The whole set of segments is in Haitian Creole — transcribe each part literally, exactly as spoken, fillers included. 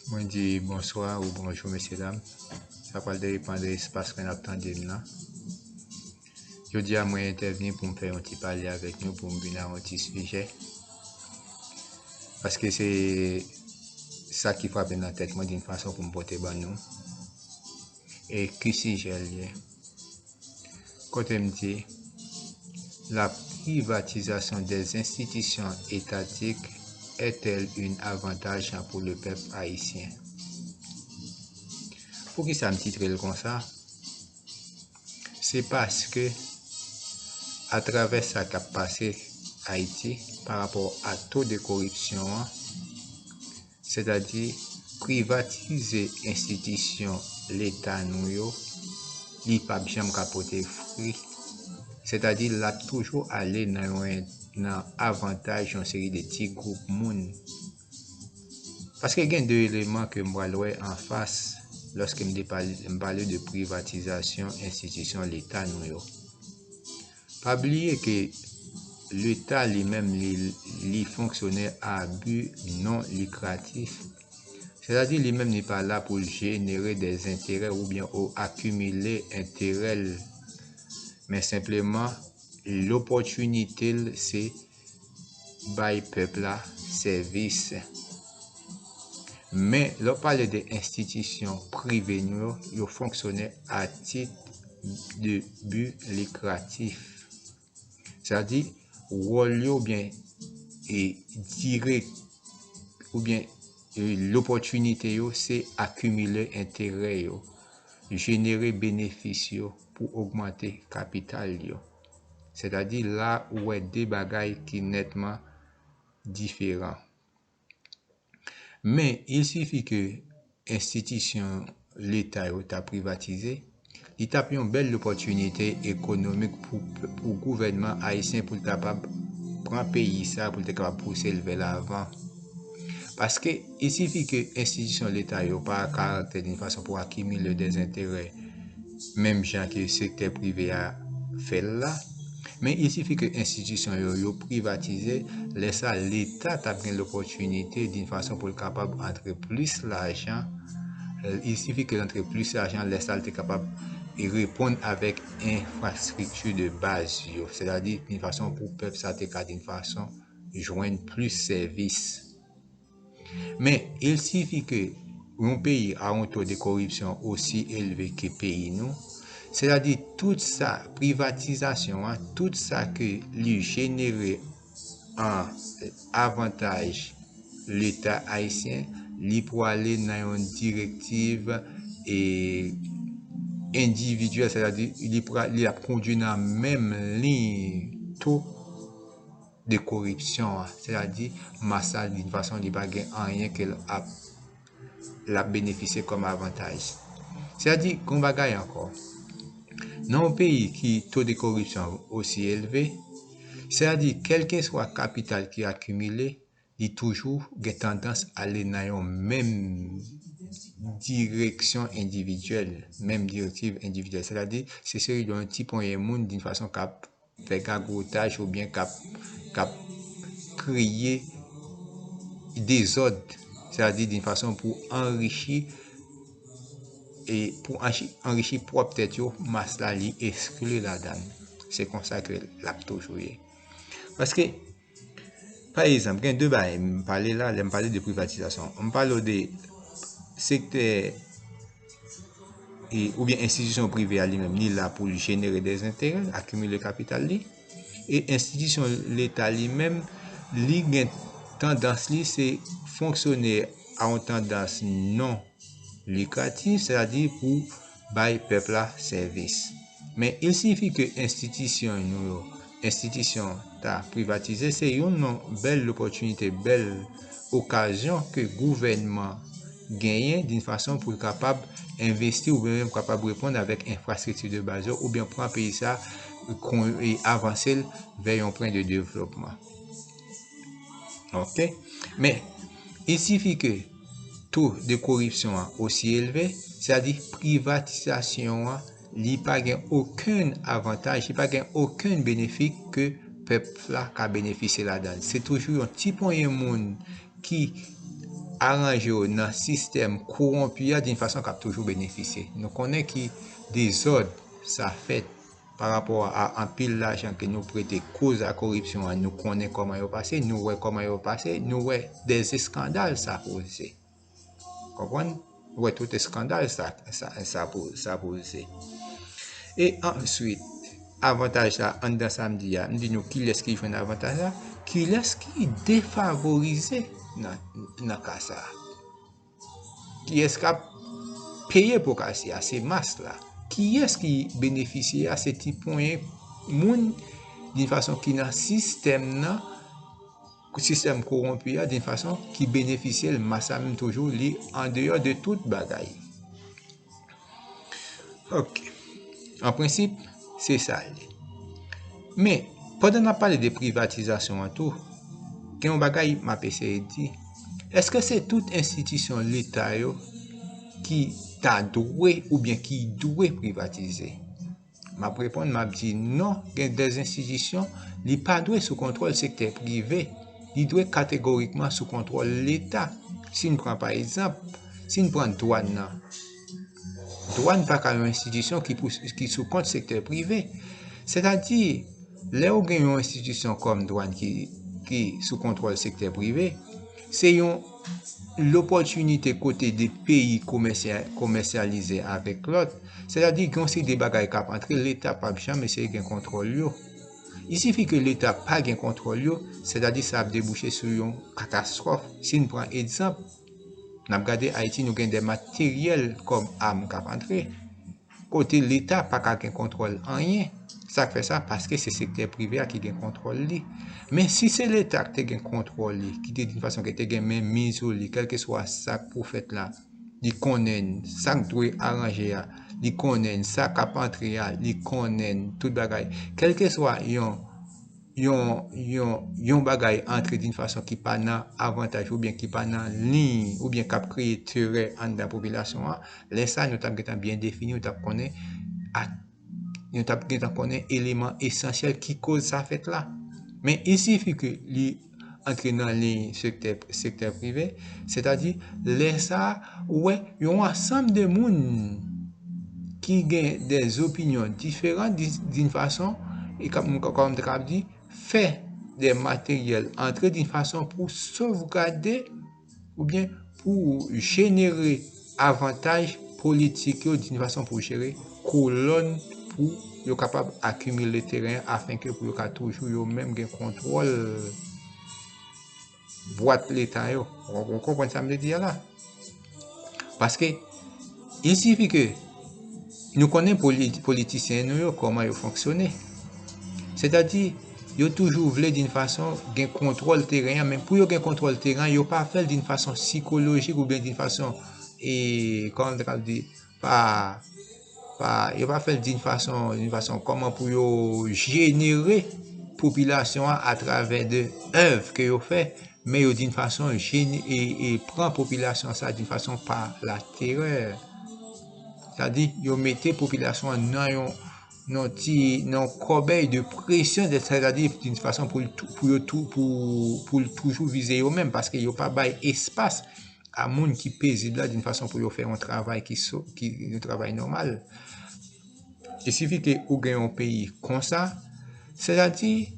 Mwen di bonswa ou bonjou, mesye dam. Sa pral depann de espas ke n ap tande m nan. Jodi a, mwen entèvni pou m fè yon ti pale avèk nou, pou m vin a yon ti sijè. Paske se sa ki frape nan tèt mwen, di yon fason pou m pote ban nou. E ki sijè l ye? Kote m di, la privatisation des institutions étatiques est-elle un avantage pour le peuple haïtien? Poukisa m titre l konsa? Se paske, atravè sa k ap pase Ayiti, pa rapò a to de koripsyon an, sètadi privatize enstitisyon Leta nou yo, li p ap janm ka pote fwi. Sètadi, l ap toujou ale nan yon, nan avantaj yon seri de ti gwoup moun. Paske gen de eleman ke m pral wè anfas lòske m te pale, m pale de privatizasyon enstitisyon Leta nou yo. Pa bliye ke Leta li menm, li, li fonksyone a bi non likratif. Sètadi, li menm, li pa la pou l jenere de enterè oubyen o akimile enterè l. Men senpleman, lopòtinite l se bay pèp la sèvis. Men, lè w pale de enstitisyon prive nou yo, yo fonksyone a tit de bi likratif. Sètadi, wòl yo oubyen, e, dirèk, oubyen, e, lopòtinite yo, se akimile enterè yo, jenere benefis yo pou ogmante kapital yo. Sètadi, la ou wè de bagay ki nètman diferan. Men, il suffit ke enstitisyon Leta yo ta privatize, li t ap yon bèl opòtinite ekonomik pou, pou gouvènman ayisyen pou l kapab pran peyi sa, pou l te kapab pouse l vè lavan. Paske, il suffit ke enstitisyon Leta yo pa karaktè d'une façon pou akimile de enterè, menm jan ke sektè prive a fè l la. Men, il suffit ke enstitisyon yo, yo privatize, lè sa, Leta t ap gen lopòtinite d'une façon pou l kapab antre plis lajan. Il suffit ke l antre plis lajan, lè sa, l te kapab reponn avèk enfrastrikti de baz yo. Sètadi, d'une façon pou pèp sa te ka, d'une façon, jwenn plis sèvis. Men, il suffit ke yon peyi a yon to de koripsyon osi elve ke peyi nou, sètadi tout sa, privatizasyon an, tout sa ke li jenere an avantaj Leta ayisyen, li pwale nan yon direktiv, e, endividyèl, sètadi li pra-, li ap kondwi nan menm liy to de koripsyon an. Sètadi, mas la, d'une façon, li pa gen anyen ke l ap, l ap benefisye kòm avantaj. Sètadi, gon bagay ankò. Nan yon peyi ki to de koripsyon osi elve, sètadi, kèlkeswa kapital ki akimile, li toujou gen tandans ale nan yon menm direksyon endividyèl, menm direktiv endividyèl. Sètadi, se seri de yon ti ponyen moun, d'une façon, k ap fè gagotaj oubyen k ap, k ap kreye dezòd, sètadi d'une façon pou anrichi, e pou anchi-, anrichi pwòp tèt yo, mas la li eskli ladan l. Se konsa ke l ap toujou ye. Paske, pa egzanp, gen de bagay m pale la, lè m pale de privatizasyon. M pale w de sektè e, oubyen enstitisyon prive a li menm, li la pou l jenere de enterè, akimile kapital li. E enstitisyon Leta li menm, li gen tandans li se fonksyone a yon tandans non likratif, sètadi pou bay pèp la sèvis. Men, il suffit ke enstitisyon nou yo, enstitisyon ta privatize, se youn nan bèl opòtinite, bèl okazyon ke gouvènman genyen d'une façon pou l kapab envesti oubyen menm kapab reponn avèk enfrastrikti de baz yo oubyen pran peyi sa, kon, e avanse l vè yon pwen de devlopman. Oke? Men, il suffit ke to de koripsyon an osi elve, sètadi privatizasyon an, li pa gen okenn avantaj, li pa gen okenn benefik ke pèp la ka benefisye ladan l. Se toujou yon ti ponyen moun ki aranje yo nan sistèm kowonpi a d'une façon k ap toujou benefisye. Nou konnen ki dezòd sa fèt pa rapò a anpil lajan ke nou prete koz a koripsyon an, nou konnen kòman yo pase, nou wè kòman yo pase, nou wè dèz eskandal sa poze. Konprann? Ou wè tout eskandal sa, sa, sa, pou, sa poze. E answit, avantaj la, anndan sa m di a, m di nou kilès ki jwenn avantaj la, kilès ki defavorize nan, nan ka sa. Kiyès k ap peye pou ka sa, se mas la. Kiyès ki benefisye a, se ti ponyen moun, d'une façon ki nan sistèm nan, sistèm kowonpi a, d'une façon ki benefisye l, mas la menm toujou, li andeyò de tout bagay. Ok. An prensip, se sa l ye. Men, pandan n ap pale de privatizasyon an tou, gen yon bagay m ap eseye di. Èske se tout enstitisyon Leta yo ki ta dwe oubyen ki dwe privatize? M ap reponn, m ap di non, gen de enstitisyon, li pa dwe sou kontwòl sektè prive, li dwe kategorikman sou kontwòl Leta. Si n pran pa egzanp, si n pran dwàn nan, dwàn pa ka yon enstitisyon ki, pou, ki sou kont sektè prive. Sètadi, lè ou gen yon enstitisyon kòm dwàn ki, ki sou kontwòl sektè prive, se yon lopòtinite kote de peyi komèsya-, komèsyalize avèk lòt, sètadi gen yon seri de bagay k ap antre, Leta p ap janm eseye gen kontwòl yo. Il suffit ke Leta pa gen kontwòl yo, sètadi sa ap debouche sou yon katastwòf. Si n pran egzanp, n ap gade Ayiti, nou gen de materyèl kòm am k ap antre. Kote Leta pa ka gen kontwòl anyen. Sa k fè sa? Paske se sektè prive a ki gen kontwòl li. Men si se Leta ki te gen kontwòl li, ki te d'une façon ki te gen men miz sou li, kèlkeswa sa k pou fèt la, li konnen sa k dwe aranje a, li konnen sa k ap antre a, li konnen tout bagay. Kèlkeswa yon yon, yon, yon bagay antre d'une façon ki pa nan avantaj oubyen ki pa nan liy oubyen k ap kreye terè anndan popilasyon an, lè sa a nou t ap gentan byen defini, nou t ap konnen, nou t ap gentan konnen eleman esansyèl ki koz sa fèt la. Men il suffit ke li antre nan liy sektè, sektè prive, sètadi lè sa a, ou wè yon ansanm de moun ki gen de opinyon diferan d'une façon, e kòm m ta kab di, fè de materyèl antre d'une façon pou sovgade oubyen pou jenere avantaj politik yo d'une façon pou jere kolòn pou yo kapab akimile teren afenke pou yo ka toujou yo menm gen kontwòl bwat Leta yo. Ou, ou konprann sa m vle di a la? Paske, il suffit ke nou konnen poli-, politisyen nou yo, kòman yo fonksyone. Sètadi, yo toujou vle d'une façon gen kontwòl teren an, men pou yo gen kontwòl teren an, yo pa fè l d'une façon sikolojik oubyen d'une façon, e, kòman m ta kab di, pa, pa, yo pa fè l d'une façon, d'une façon kòman pou yo jenere popilasyon an atravè de èv ke yo fè, men yo d'une façon jene-, e, e pran popilasyon sa d'une façon pa la terè. Sètadi, yo mete popilasyon an nan yon, nan ti, nan kòbèy de presyon, sètadi d'une façon pou l tou-, pou yo tou-, pou, pou l toujou vize yo menm, paske yo pa bay espas a moun ki pezib la d'une façon pou yo fè yon travay ki so-, ki yon travay nòmal. Il suffit ke ou gen yon peyi konsa, sètadi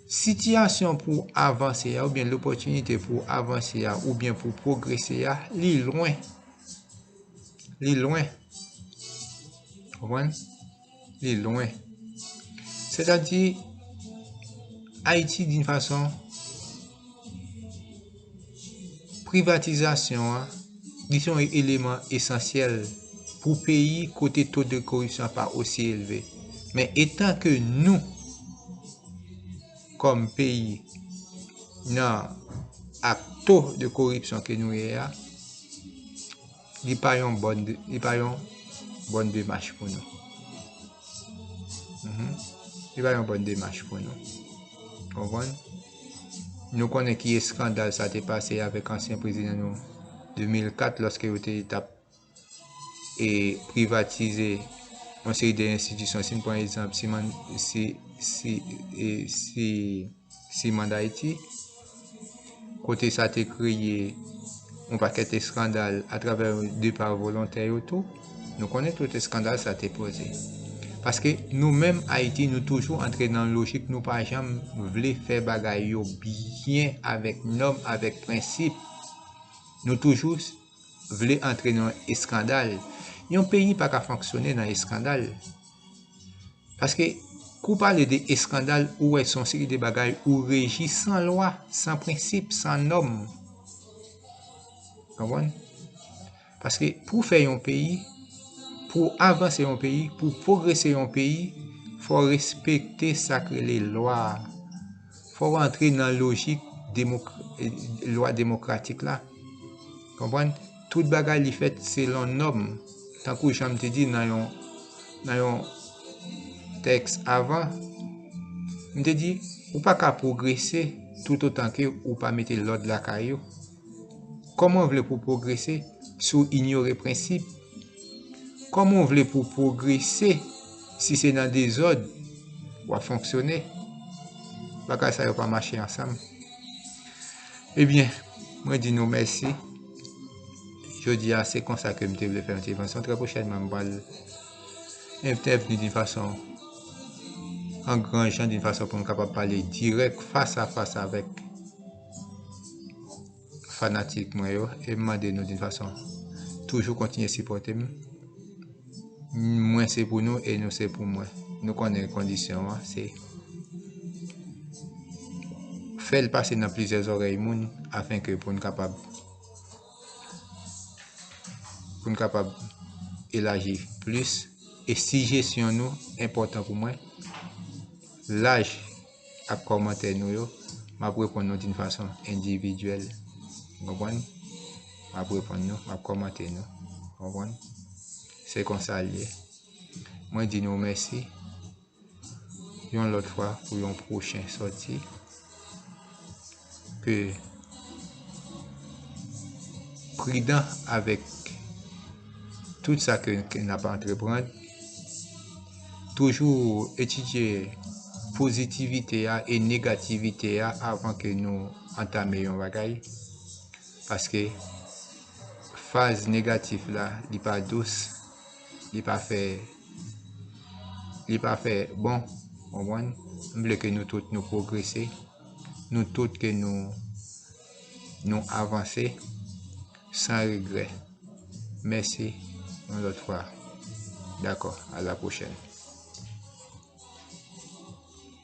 sitiyasyon pou avanse a, oubyen lopòtinite pou avanse a, oubyen pou pwogrese a, li lwen. Li lwen. Konprann? Li lwen. Sètadi, Ayiti, d'une façon, privatizasyon an, li se yon eleman esansyèl pou peyi kote to de koripsyon pa osi elve. Men etan ke nou, kòm peyi, nan ak to de koripsyon ke nou ye a, li pa yon bòn de-, li pa yon bòn demach pou nou. Mhm. Li pa yon bòn demach pou nou. Konprann? Nou konnen ki eskandal sa te pase avèk ansyen prezidan nou de mil kat, lòske yo te t ap, e, privatize yon seri de enstitisyon. Si n pran egzanp, Siman, si, si, e, si, Siman Dayiti, kote sa te kreye yon pakèt eskandal atravè depa volontè yo tou. Nou konnen tout eskandal sa te poze. Paske nou menm Ayiti, nou toujou antre nan lojik, nou pa janm vle fè bagay yo byen, avèk nòm, avèk prensip. Nou toujou vle antre nan eskandal. Yon peyi pa ka fonksyone nan eskandal. Paske, kou pale de eskandal, ou wè se yon seri de bagay ou reji san lwa, san prensip, san nòm. Konprann? Paske pou fè yon peyi, pou avanse yon peyi, pou pwogrese yon peyi, fò respekte sa k rele lwa a. Fò w antre nan lojik demok- lwa demokratik la. Konprann? Tout bagay li fèt selon nòm. Tankou jan m te di nan yon, nan yon tèks avan, m te di, ou pa ka pwogrese toutotan ke ou pa mete lòd lakay ou. Kòman w vle pou w pwogrese si w inyore prensip? Kòman w vle pou w pwogrese si se nan dezòd w ap fonksyone? Bagay sa yo pa mache ansanm. Ebyen, mwen di nou mèsi. Jodi a, se konsa ke m te vle fè entèvansyon. Trè pwochènman, m pral entèvni d'une façon, an gran jan, d'une façon pou m kapab pale dirèk, fas a fas avèk fanatik mwen yo, e m mande nou d'une façon, toujou kontinye sipòte m. Mwen se pou nou e nou se pou mwen. Nou konnen kondisyon an, se fè l pase nan plizyè zòrèy moun, afenke pou n kapab, pou n kapab elaji plis. E sijesyon nou enpòtan pou mwen. Laj ak kòmantè nou yo, m ap reponn nou d'une façon individyèl. Ou konprann? M ap reponn nou, m ap kòmante nou. Ou konprann? Se konsa l ye. Mwen di nou mèsi yon lòt fwa pou yon pwochen sòti. Ke pridan avèk tout sa ke, ke n ap antreprann. Toujou etidye pozitivite a e negativite a avan ke nou antame yon bagay. Paske faz negatif la, li pa dous, li pa fè, li pa fè bon, konprann? M vle ke nou tout nou pwogrese, nou tout ke nou, nou avanse san regrè. Mèsi yon lòt fwa. Dakò, a la pwochèn.